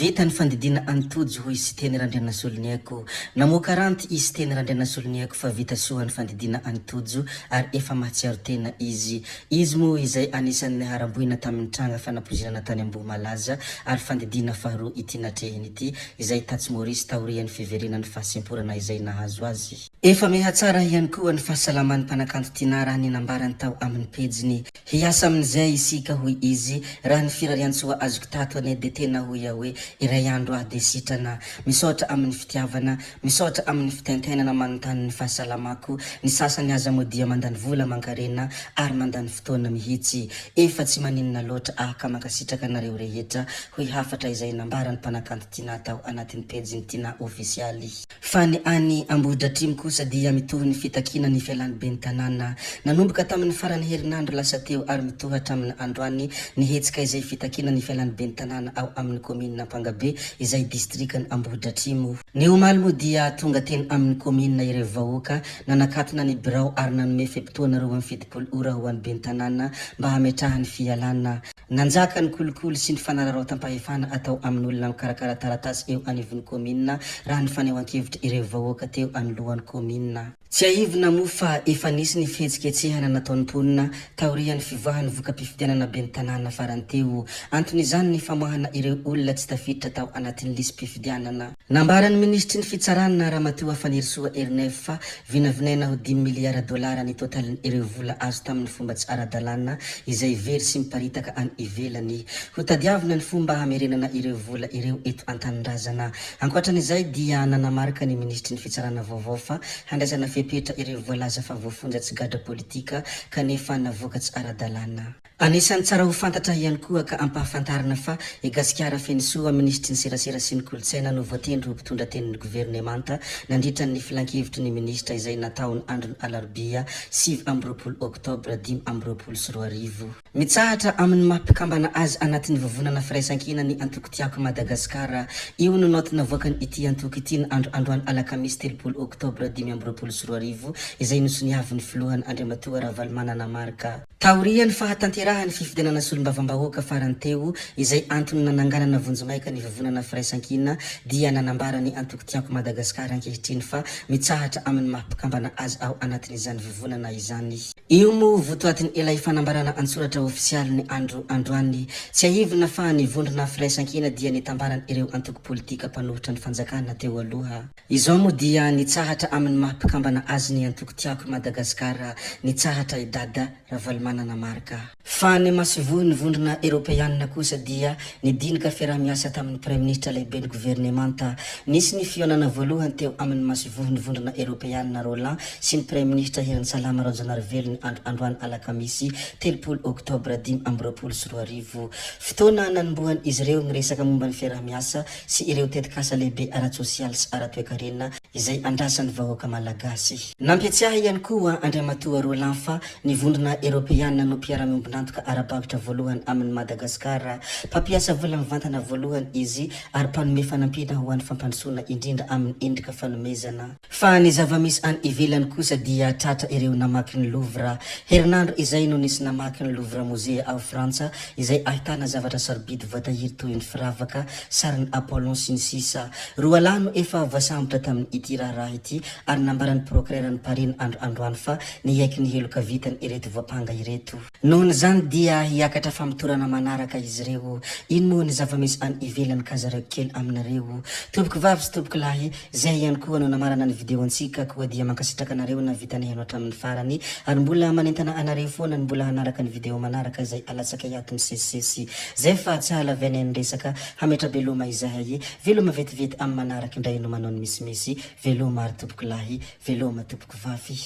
Vita ny fandidiana an'i Tojo hoy Siteny Randrianasoloniaiko. Namoaka ranty i Siteny Randrianasoloniaiko fa vita soa ny fandidiana an'i Tojo ary efa mahatsiaro tena izy. Izy moa izay anisan'ny niharam-boina tamin'ny tranga fanapoizinana tany Ambohimalaza ary fandidiana faharoa ity natrehiny ity izay tatsy Maurice taorian'ny fiverenan'ny fahasemporana izay nahazo azy. Efa mihatsara ihany koa ny fahasalaman'ny mpanakanto Tinah raha ny nambarany tao amin'ny pejiny. Hiasa amin'izay isika hoy izy, raha ny firariantsoa azoko tato anie dia tena hoy aho hoe iray andro aho dia sitrana. Misaotra amin'ny fitiavana, misaotra amin'ny fitaintainana manontany ny fahasalamako, ny sasany aza moa dia mandany vola aman-karena ary mandany fotoana mihitsy. Efa tsy maninona loatra aho ka mankasitraka anareo rehetra hoy hafatra izay nambaran'ny mpanakanto Tinah tao anatin'ny pejiny Tinah Ofisialy. Fa ny any Ambohidratrimo kosa dia mitohy ny fitakiana ny fialan'ny ben'ny tanàna. Nanomboka tamin'ny faran'ny herinandro lasa teo ary mitohy hatramin'ny androany ny hetsika izay fitakiana ny fialan'ny ben'ny tanàna ao amin'ny kaominina Ampangabe izay distrikan' Ambohidratrimo. Ny omaly moa dia tonga teny amin'ny kaominina ireo vahoaka nanakatona ny birao ary nanome fe-potoana 72 ora ho an'ny ben'ny tanàna mba hametrahany fialana. Nanjaka ny kolikoly sy ny fanararaotam-pahefana atao amin'olona mikarakara taratasy eo anivon'ny kaominina raha ny fanehoan-kevitr' ireo vahoaka teo anoloan'ny kaominina. Tsiahivina moa fa efa nisy ny fihetsiketsehana nataon'ny mponina taorian'ny fivoahan'ny voka-pifidianana ben'ny tanàna farany teo. Anton'izany ny famoahana ireo olona tsy tafiditra tao anatin'ny lisi-pifidianana. Nambaran'ny minisitry ny Fitsarana, Ramatoa Fanirisoa Ernaivo fa vinavinaina ho dimy miliara dolara ny totalin'ireo vola azo tamin'ny fomba tsy ara-dalàna izay very sy miparitaka any ivelany. Hotadiavina ny fomba hamerenana ireo vola ireo eto an-tanindrazana. Ankoatran'izay dia nanamarika ny minisitry ny Fitsarana vaovao fa handraisana fepetra ireo voalaza fa voafonja tsy gadra politika kanefa navoaka tsy ara-dalàna. Anisan'ny tsara ho fantatra ihany koa ka ampahafantarina fa i Gasikara Fenosoa, minisitry ny serasera sy ny kolontsaina no voatendry ho mpitondra tenin'ny governemanta nandritra ny filankevitry ny minisitra izay natao ny andron'ny alarobia 29 oktobra 2025. Mitsahatra amin'ny maha mpikambana azy anatin'ny vovonana Firaisankina ny antoko Tiako Madagasikara. Io no naoty navoakan' ity antoko ity ny andro androany alakamisy 30 oktobra 2025 izay nosoniavin'ny filohany Andriamatoa Ravalomanana Marc. Taorian'ny fahatanterahan'ny fifidianana solombavambahoaka farany teo, izay antony nananganana vonjimaika ny Vovonana Firaisankina, dia nanambara ny antoko Tiako Madagasikara ankehitriny fa mitsahatra amin'ny maha mpikambana azy ao anatin'izany vovonana izany. Io moa votoatin' ilay fanambarana an-tsoratra ofisialy ny andro androany. Tsiahivina fa ny vondrona Firaisankina dia nitambaran'ireo antoko politika mpanohitra ny fanjakana teo aloha. Izao moa dia nitsahatra amin'ny maha mpikambana azy ny antoko Tiako i Madagasikara nitsahatra i Dada Ravalomanana Marc. Fa ny masoivohon'ny Vondrona Eropeanina kosa dia nidinika fiaraha-miasa tamin'ny Praiminisitra lehiben'ny governemanta. Nisy ny fihaonana voalohany teo amin'ny masoivohon'ny Vondrona Eropeanina Roland sy ny Praiminisitra Herintsalama Rajaonarivelo ny andro androany alakamisy 30 oktobra 2025. Fotoana nanombohan'izy ireo niresaka momba ny fiaraha-miasa sy ireo tetikasa lehibe ara-tsosialy sy ara-toekarena izay andrasan'ny vahoaka Malagasy. Nampiatsiahy ihany koa Andriamatoa Roland fa ny Vondrona Eropeana no mpiara-miombon'antoka ara-barotra voalohany amin'i Madagasikara. Mpampiasa vola mivantana voalohany izy ary mpanome fanampiana ho an'ny fampandrosoana indrindra amin'ny endrika fanomezana. Fa ny zava-misy any ivelany kosa dia tratra ireo namaky ny Louvre. Herinandro izay no nisy namaky ny Louvre Mozea ao Frantsa izay ahitana zavatra sarobidy voatahiry toy ny firavaka, sarin'i Apollon sy ny sisa. Roa lahy no efa voasambotra tamin' ity raharaha ity ary nambaran'ny prokireran'i Paris ny andro androany fa niaiky ny heloka vitany ireto voampanga ireto. Nohon'izany dia hiakatra famotorana manaraka izy ireo. Ino moa ny zava-misy any ivelany ka zaraiko kely aminareo. Tompoko vavy sy tompoko lahy, zay ihany koa no namarana ny video antsika koa dia mankasitraka anareo nahavita nihaino hatramin'ny farany ary mbola manentana anareo foana ny mbola hanaraka ny video manaraka izay alatsakay ato misesisesy. Zay fa tsy hahalavianay ny resaka, hametra-beloma izahay. Veloma vetivety amin'ny manaraka indray no manao ny misimisy. Veloma ary tompoko lahy, veloma tompoko vavy.